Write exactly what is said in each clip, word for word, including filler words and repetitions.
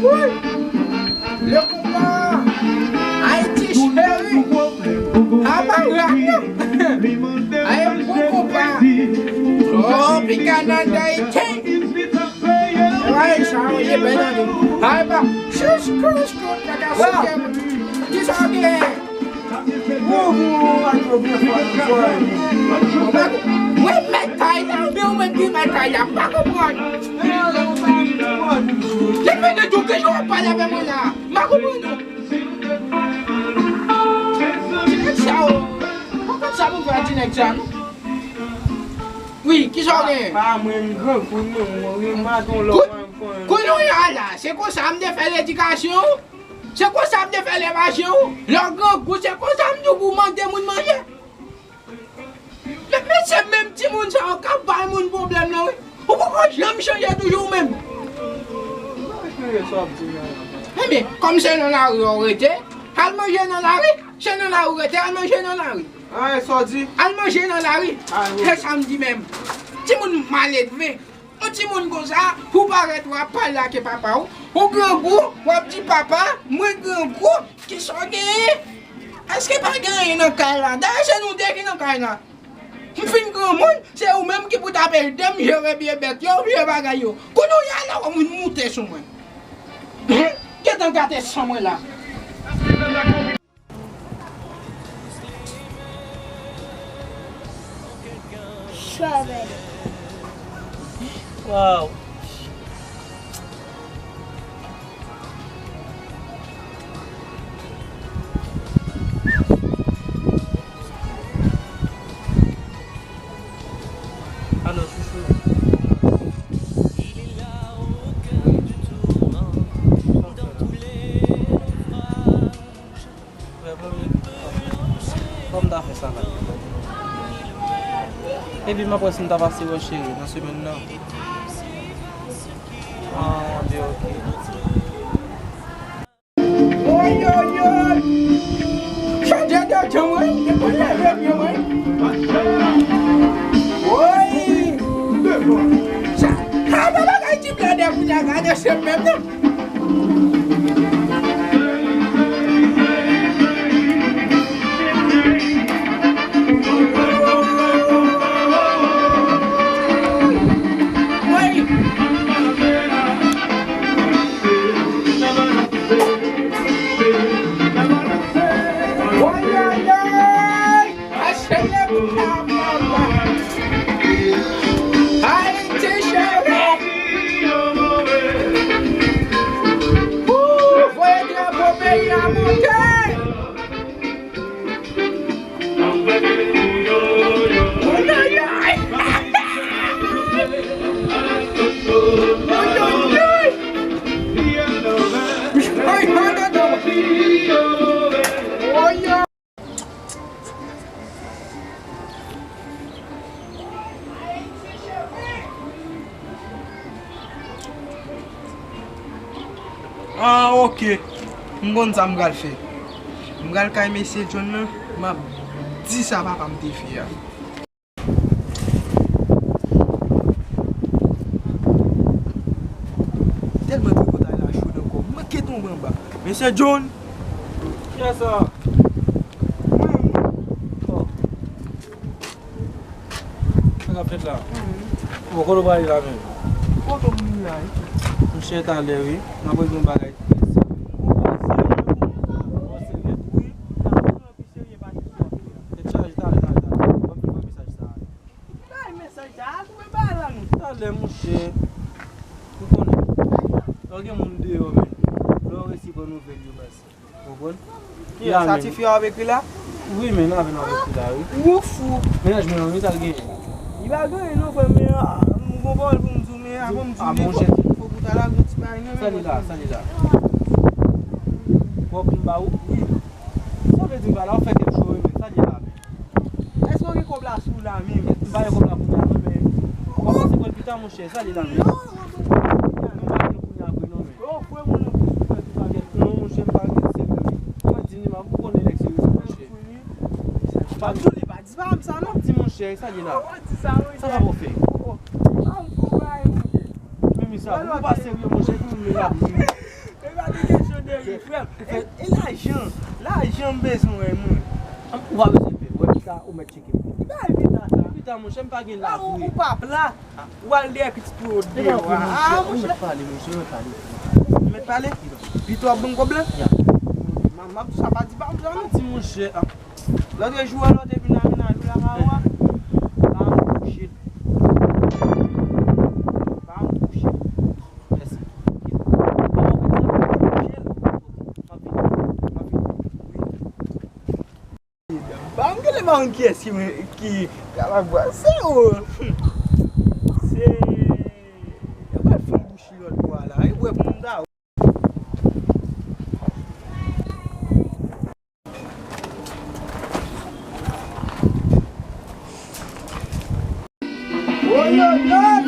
Woy! Le konpa Ayiti cheri. Ama radio. Ay bon konpa. Tropical nan Ayiti. Ay sa ou ye bèl ane. Ay pa. Chouch chouch chouch. Kaka sou kè. Kisa w gen? Mwen mèt kay la, oubyen ou menm ki mèt kay la, m pa konprann. Depi de jou ke w ap pale avè mwen la, m pa konprann ou. Ti nèg sa o, pa konn sa pou fè a ti nèg sa non. Wi, kisa w gen? Pa mwen, m grangou, non, mwen, mwen, m pa ton lòt, mwen, mwen. Kounye a la, se konsa m te fè ledikasyon w? Se konsa m te fè lè mache w? Lè w grangou, se konsa m di w pou w mande moun manje? Men, men se menm timoun sa yo k ap bay moun pwoblèm nan, wi. Ou poko janm chanje toujou ou menm. Ebyen, kòm se nan lari w rete, al manje nan lari. Se nan lari w rete, al manje nan lari. Al manje nan lari. Se sa m di menm. Timoun maledve. Yon timoun konsa, pou parèt w ap pale ak papa w, ou grangou, w ap di, "Papa, mwen grangou, kisa w genyen? Èske pa gen anyen nan kay la? Dayè, se nou de ki nan kay la. M fin granmoun, se ou menm ki pou t ap ede m jere byen bèt yo, jere bagay yo." Kounye a la, w ap moun moute sou mwen. Gentan gate san mwen la. Strawberry. Wow. Alo, chouchou. Vrèman, wi. Kòman m ta fè sa la? Epi m ap wè si m ta pase wè cheri nan semèn nan. Ah, ok, ok. Oy, oy, oy! Chanje de jan, wi. Depi leve pye, wi. Oy! Sa, sa pa bagay ti blèdè kounye a, gade se menm nan. Ayiti cheri! Ou voye drapo peyi a monte! Ayayay! Ayayay! Ay, ay, ay, ay! Ah, ok. M konn sa m pral fè. M pral kay mesye John nan, m ap di sa papa m te fè a. Tèlman tripotay la cho nan kò m, m manke tonbe anba. Mesye John! Kiyès sa? Mwen menm. Oh. Sa k ap fèt la? Bon, kote w prale la menm? Kote w vin la, wi? Monchè, talè, wi. M ap regle yon bagay. Ou serye, wi. Tèt chaje, talè, talè, talè. Ban m, ban m mesaj sa a. Bay mesaj sa a, koupe bay la non. Talè, monchè. Ou konnen. Lè w gen moun deyò, men. Lè w resi pran nouvèl yo, baz. Ou konprann? Kiyès sa, ti fi a w ap ekri la? Wi, men nan avè l w ap ekri la, wi. Ou fou. Mennaj mwen an, wi, sa l genyen? Li pa gen anyen non, frè m, men, ah, m gon pawòl pou m di w, men avan m di w, men fòk, fòk ou ta lage yon ti bagay nan men mwen. Sa li la, sa li la? Fòk m ba ou? Wi. Sa vle di m pa la, w fè kèk jou, wi, men sa li la, men. Èske w gen kòb la sou w la menm? M pa gen kòb la kounye a non, men w ap pase pran l pita, monchè, sa li la menm. Non, non, non, non. M pa gen kounye a vre non, men. Yo, frè m, ou nan kout fè ti bagèt. Non, monchè, m pa gen serye, wi. Mwen di ni m ap, ou konnen nèg serye, monchè. Pa di, pa di pa m sa non. Di, monchè, sa li la. Sa pa pou fè. Menm sa, ou pa serye, monchè, pou m la. Frè m, e, e lajan, lajan m bezwen wè mwen. Ou pa bezwen pè, wè pita ou mèt tcheke m. Ki bagay pita sa? Pita monchè, m pa gen la vre. Ou pa pla. Ou al dèyè pitit pou yo deyò a. Ah, ou mèt pale, monchè, ou mèt pale. Ou mèt pale? Pito ap ban m kòb la? Ya. M ap sa pa di pa m sa non. Ti monchè. Lòt jou a lòt epi nan mennaj ou la pa wè. Pa m kouche. Pa m kouche. Mèsi. Kòman w fè sa? Kouche. M ap vini. M ap vini. Wi. Ba m gade ba m kiyès ki mwen ki kalabwa. Se ou. Se. Yo pral fè yon bouchi lòt bò a la. E bwè pou m ta. Oyoyoy!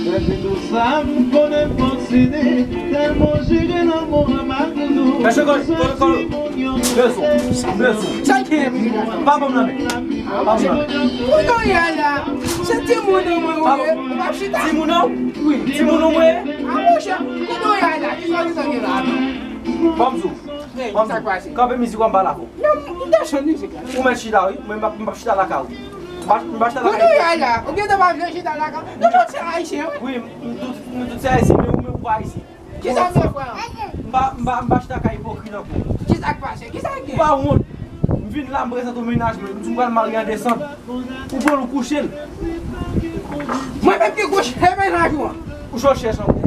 Depi nou sa m konnen posede, tèlman jere lanmou an madoudou. Fè chokòl, kòl, kòl. Bezwen, bezwen. Sa l gen, pa ban m nan men. Pa ban m nan men. Kounye a la, se timoun an mwen ou ye, ou p ap chita? Timoun an? Wi, timoun an mwen. A monchè, kounye a la, kisa w gen la? Ban m sou. Hey, sa k pase? Kanpe mizik ou an ba la. Non, m desann mizik la. Ou mèt chita, wi. Mwen, m p ap, m p ap chita lakay ou. M pa, m pa chita lakay ou. Kounye a la, ou gentan pa vle chita lakay ou? Nou tout se ayisyen, wi. Wi, m, m tout, nou tout se ayisyen, men ou menm ou pa ayisyen. Kisa m fè, frè? M pa, m pa, m pa chita kay ipokrit ankò. Kisa k pase? Kisa k gen? Ou pa wont? M vin la, m prezante w mennaj mwen. M di m pral marye an desanm. Ou pran l, ou kouche l. Mwen menm ki kouche mennaj ou an? Ou chòchè ankò.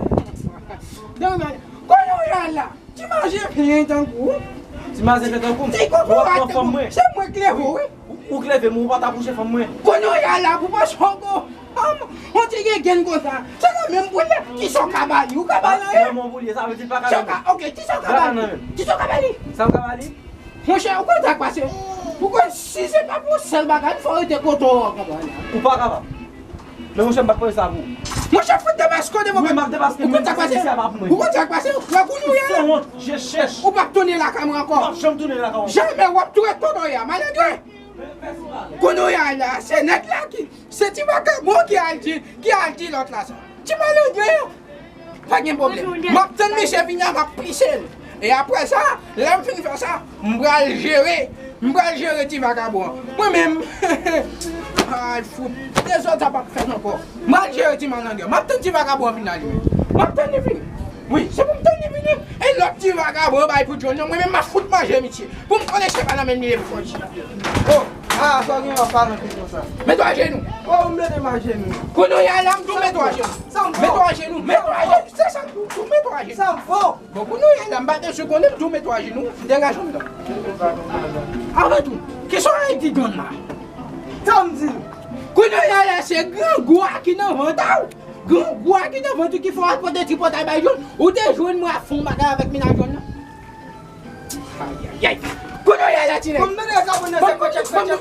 Donk, kounye a la. Ti maje plen tankou w. Ti maje plen tankou m. Ti koko w ap pran fanm mwen. Se mwen k leve w, wi. Ou, ou k leve m, ou pa t ap kouche fanm mwen. Kounye a la, pou panse w go, fanm, on ti gen grenn konsa. Se nan menm pou l ye. Kisa w ka ba li? Ou ka ba l anyen? Nan menm pou l ye, sa vle di l pa ka nan menm. Ok, kisa w ka ba li? Kisa w ka ba li? Sa m ka ba li? Monchè, ou konn sa k pase? Ou konn, si se pa pou yon sèl bagay, fò w rete kote w an, konprann? Ou pa kapab. Men monchè, m pa t panse sa pou ou. Monchè, fout debaske w devan. Wi, m ap debaske. Ou konn sa k pase? Ou konn sa k pase? Wè kounye a la. Sanwont, je chèch. Ou p ap tounen lakay mwen ankò. M p ap janm tounen lakay ou. Jamè, w ap tou ret kote w ye a, malendren. Kounye a la, se nèg la ki, se ti vakabon ki al di, ki al di lòt la sa. Ti malendren an. Pa gen pwoblèm. M ap tann misye vini a, m ap pise l. E apre sa, lè m fin fè sa, m pral jere. M pral jere ti vakabon an. Mwen menm, ay, fout. Dezòd sa p ap fèt ankò. M pral jere ti malendren. M ap tann ti vakabon an vin la li menm. M ap tann li vini. Wi, se pou m tann li vini. E lòt ti vakabon an bay pou John nan. Mwen menm, m ap fout manje misye. Pou m konnen se pa nan men li ye pou fò di. Oh, ah, sa w gen w ap pale anpil konsa. Mete w ajenou. Oh, ou mete m ajenou. Kounye a la, m tou mete w ajenou. Sa m fò? Mete w ajenou. Mete w ajenou. Se sa m tou, tou mete w ajenou. Sa m fò? Bon, kounye a la, m pa te sou konnen, m tou mete w ajenou. Degaje w nan. Avan tou, kisa w di John la? Sa m di l? Kounye a la, se grangou a ki nan vant a w. Grangou a ki nan vant ou ki fè w al pote tripotay bay John. Ou te jwenn mwen ap fè yon bagay avèk mennaj John nan. Ayayay. Kounye a la, ti nèg. Ban m tande sa, ban m tande sa, kòtchèt, kòtchèt.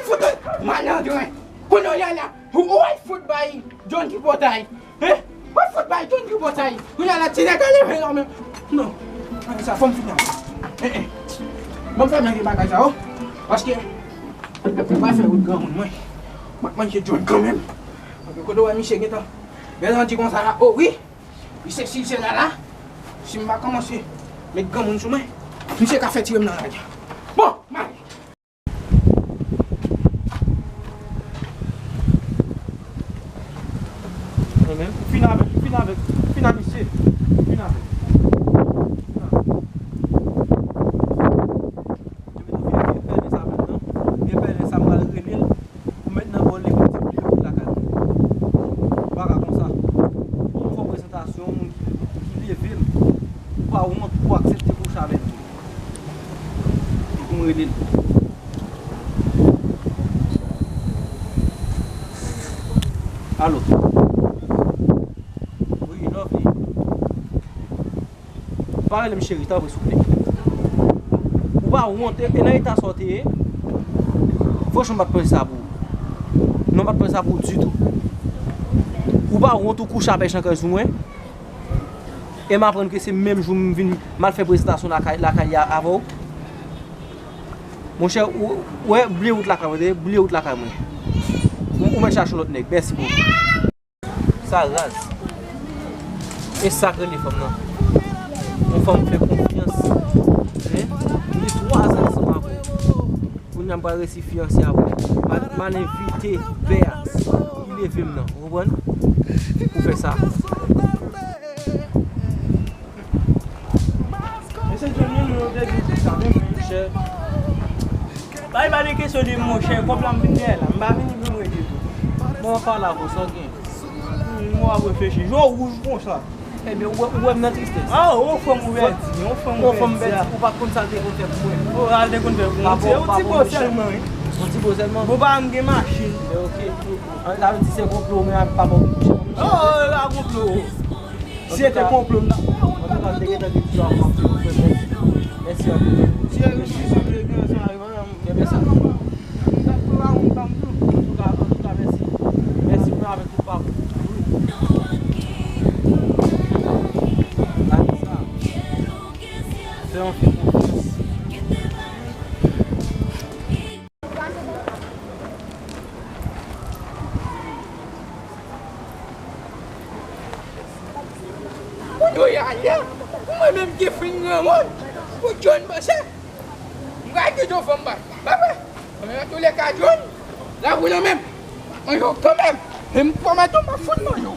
Fout malandren. Kounye a la, ou wè fout bay John tripotay. Hein? Wè fout bay John tripotay. Kounye a la, ti nèg a leve nan men. Non. Bagay sa, fò m fini avè l. Eh, eh. Ban m fèmen vye bagay sa, oh. Paske, m pa fè wout granmoun mwen. M ap manje John kanmenm. Paske kote w wè misye gentan. Gentan di konsa la, oh wi. Li sesi, li sela la. Si m pa kòmanse met granmoun sou mwen, misye ka fè tire m nan lari a. Bon, m ale. Mwen menm, m fin avè l, m fin avè l, m fin a misye. M fin avè l. Depi nou vin, vin pèlen sa menm nan. Vin pèlen sa, m pral rele l. Ou mèt nan bò l, li konn di bliye wout lakay mwen. Ou pa ka konsa. Ou fè prezantasyon, yon moun ki, ki leve m. Ou pa wont pou aksepte kouche avè m. Pou m rele l. Alo. Wi, Lovely. Pa rele m cheri, tanpri, souple. Ou pa wont, e, e nan eta sa w te ye? Franchman, m pa t panse sa pou ou. Non, m pa t panse sa pou ou ditou. Ou pa wont, ou kouche a pèch an kay sou mwen? E m aprann ke se menm jou m vin, m al fè prezantasyon lakay, lakay li a avè w? Monchè, ou, ou wè, bliye wout lakay mwen, tande? Bliye wout lakay mwen. Ou, ou mèt chache yon lòt nèg. Mèsi bokou. Sa raz. E sa k rele fanm nan. Yon fanm fè konfyans. Hein? Li gen twa zan ansanm avè w. Kounye a m pral resi fiyanse avè w. M al, m al envite pè a ki leve m nan. Ou konprann? Pou fè sa. Mesye Johnny, nou te di sa menm, monchè. Bay pa de kesyon de monchè, kòb la m vin dèyè la. M pa vini pou m rete tou. Bon, ann pale avè w, sa w gen? Hmm, mwen ap reflechi. Je w wouj konsa. Ebyen, ou wè, ou wè m nan tristès. Ah, ou frè m ouvèti, ou frè m ouvèti. Ou pa t konn sa l te konn fè pou mwen. Oh, sa l te konn fè pou mwen. Yon ti bo sèlman, wi. Yon ti bo sèlman? Bon, pa m gen machin. Ok. Sa vle di se konplo, men pa bon. Oh, pa konplo. Si se te konplo, m ta. Antouka, m te gentan di w avan, m ap di w frè, mèsi. Mèsi anpil. Si e eskize m, epi ansanm avè m. Kenbe sa. Antouka, antouka, mèsi. Mèsi pou avèk tout pawòl. Gade sa. Fè yon fi konfyans. Kounye a la, mwen menm ki fin granmoun, pou John panse, m pral kite yon fanm bay. Pa vre? Men nan touleka, John, lavi w nan men m. M ap manje w kanmenm. E m pwomèt ou, m ap fout manje w.